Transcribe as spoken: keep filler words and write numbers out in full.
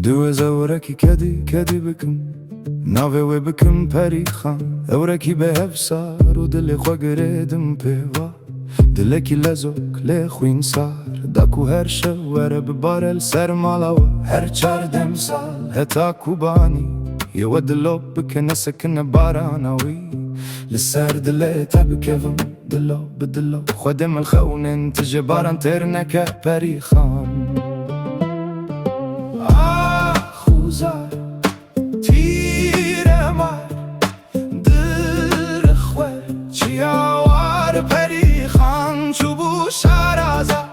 Diwêze ewrekî kedî kedî bikim, navê wê bikim Perîxan. Ewrekî bê hevsar û dilê xwe girêdim pê va. Dilekî lezok lê xwînsar, da ku her şev were bibare li ser mala we. Her çar demsal heta ku banî yê we dilop bike, nesekine barana wî. Li ser dilê te bikevim dilo bi dilo, Xwedê min xewnên tije baran têr neke Perîxan. Ax û zar, tîremar, dirxwe, çiyawar, Perîxan çûbû şaraza.